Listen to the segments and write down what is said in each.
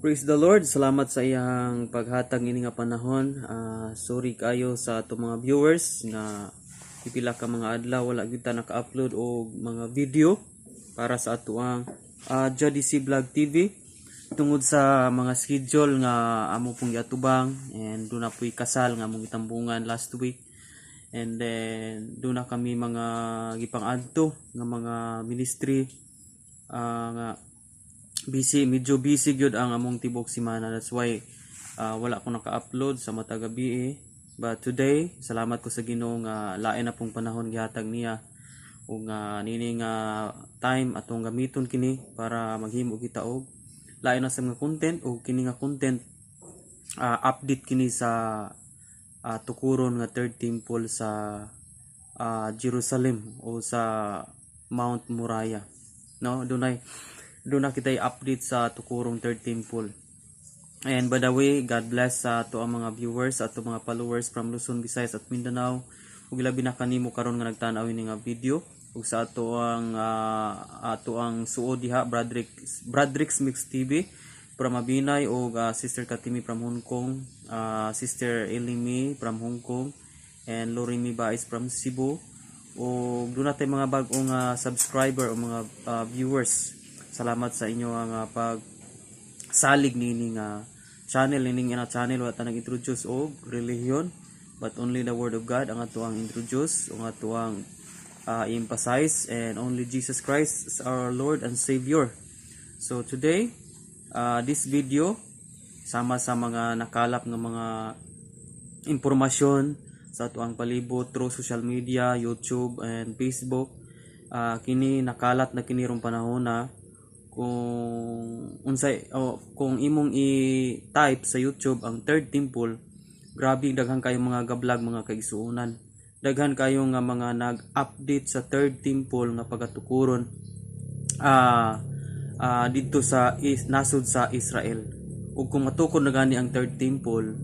Praise the Lord. Salamat sa iyang paghatag ini nga panahon. Sorry kayo sa ato mga viewers nga pipila ka mga adlaw wala gyud ta naka-upload og mga video para sa ato ang Jodicy Vlog TV tungod sa mga schedule nga amo pong giatubang and duna po'y kasal nga among gitambungan last week, and then duna kami mga gipang-adto nga mga ministry nga busy, medyo busy gyud ang among tibok semana. That's why wala ko naka-upload sa matag gabi eh. But today, salamat ko sa Ginoo nga lain na pong panahon gihatag niya ug nga nini nga time atong gamiton kini para maghimo kita og lain na sa mga content, ug kini nga content update kini sa tukuron nga third temple sa Jerusalem o sa Mount Moriah, no? Dunay kita i-update sa tukurong third temple. And by the way, God bless sa ato ang mga viewers, ato mga followers from Luzon, Visayas at Mindanao. Ug labi na kanimo karon nga nagtan-aw ini nga video, ug sa ato ang suod diha, Bradrick Bradrix Mix TV from Mabinay, ug Sister Katimi from Hong Kong, Sister Elimi from Hong Kong and Lorimi Bais from Cebu. Ug duna tay mga bag-ong subscriber o mga viewers. Salamat sa inyo ang pag salig nini nga channel. Nining nga channel, wala ta nag-introduce og relihiyon but only the word of God ang ato ang introduce ug ato ang emphasize, and only Jesus Christ is our Lord and Savior. So today, this video, sama sa mga nakalap nga mga impormasyon sa ato ang palibot through social media, YouTube and Facebook, kini nakalat na kini rong panahon na kung unsay o kung imong i-type sa YouTube ang third temple, grabe daghan kayo mga ga-vlog, mga kaigsuonan. Daghan kayo nga mga nag-update sa third temple nga pagatukuron didto sa nasod sa Israel. Ug kung matukod na gani ang third temple,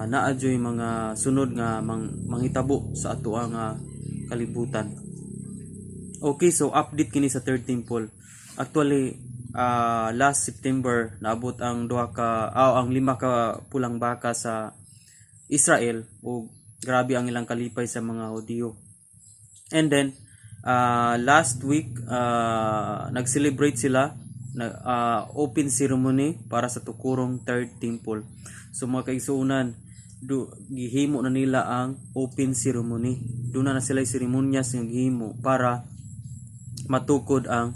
naa juy mga sunod nga manghitabo sa ato ang kalibutan. Okay, so update kini sa third temple. Actually, last September naabot ang duha ka ang lima ka pulang baka sa Israel ug grabe ang ilang kalipay sa mga Hudiyo. And then last week, nag-celebrate sila na open ceremony para sa tukurong third temple. So mga kaigsuonan, gihimo na nila ang open ceremony. Duna na sila seremonyas nga gihimo para matukod ang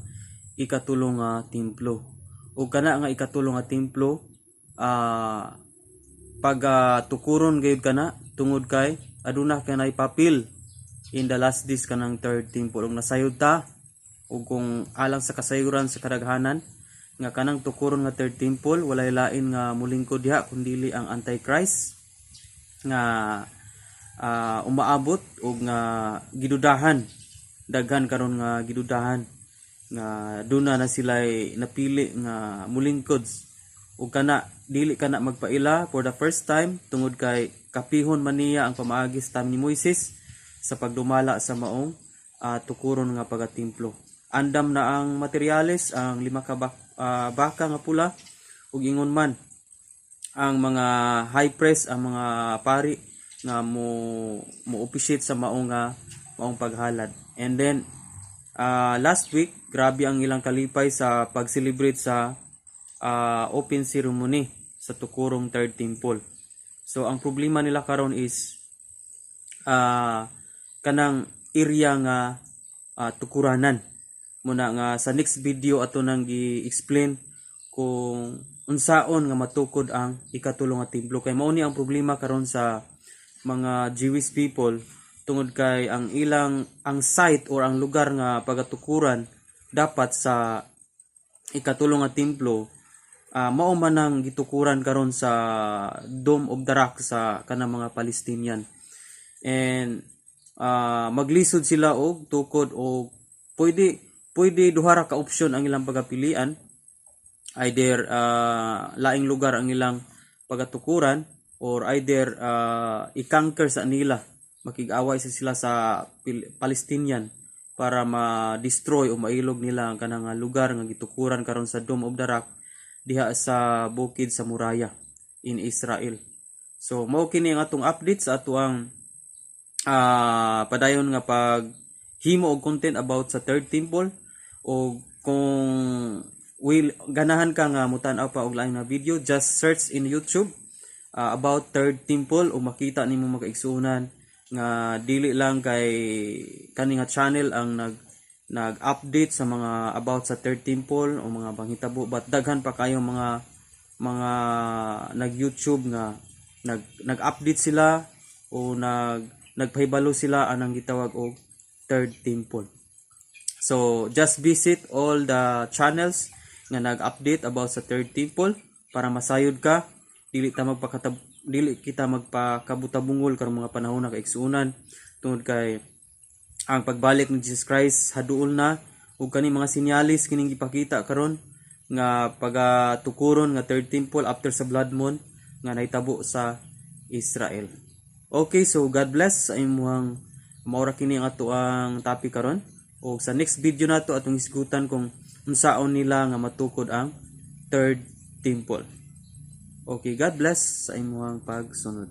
ikatulo nga templo. Ug kana nga ikatulo nga templo, pag tukuron gayud kana tungod kay aduna kanay papel in the last days kanang third temple, ug nasayod ta, ug kung alang sa kasayuran sa kadaghanan nga kanang tukuron nga third temple, walay lain nga mulingkod diha kundili ang Antichrist nga umaabot og nga gidudahan, daghan karon nga gidudahan nga duna na sila napili nga mulingkod, ug kana dili kana magpaila for the first time tungod kay kapihon man niya ang pamaagi sa time ni Moises sa pagdumala sa maong tukuron nga pagatemplo. Andam na ang materyales, ang lima ka baka nga pula, ug ingon man ang mga high priest, ang mga pari nga mo mo officiate sa maong paghalad. And then last week, grabe ang ilang kalipay sa pag-celebrate sa open ceremony sa Tukurong Third Temple. So ang problema nila karon is kanang area nga tukuranan. Muna nga sa next video ato nang gi-explain kung unsaon nga matukod ang ikatulo nga templo, kay mao ni ang problema karon sa mga Jewish people tungod kay ang ilang ang site or ang lugar nga pagatukuran dapat sa ikatulo nga templo, mao man ang gitukuran karon sa Dome of the Rock sa kanang mga Palestinian, and maglisod sila og tukod og pwede duha ra ka opsyon ang ilang pagapilian: either laing lugar ang ilang pagatukuran or either i-conquer sa nila, makig-away sa sila sa Palestinian para ma-destroy o mailog nila ang kanang lugar nga gitukuran karon sa Dome of the Rock. diha sa bukid sa Moriah in Israel. So mao kini ang atong update sa atoang padayon nga pag himo og content about sa Third Temple, o kung will ganahan ka nga mutan-aw pa og lain na video, just search in YouTube about Third Temple o makita nimo, mga kaigsuonan, nga dili lang kay kani nga channel ang nag-update sa mga about sa Third Temple o mga panghitabo, but daghan pa kayo mga nag-YouTube nga nag-update sila o nagpahibalo sila anang gitawag og Third Temple. So just visit all the channels nga nag-update about sa Third Temple para masayod ka, dili kita magpakabutabungol karong mga panahon na, kaigsuonan, tungod kay ang pagbalik ni Jesus Christ haduol na, ug kani mga sinyalis kining gipakita karon nga pagatukuron nga Third Temple after sa blood moon nga nahitabo sa Israel. Okay, so God bless sa imuhang. Maura kini ang ato ang topic karon, ug sa next video nato atong hisgutan kung unsaon nila nga matukod ang Third Temple. Okay, God bless sa imuhang pagsunod.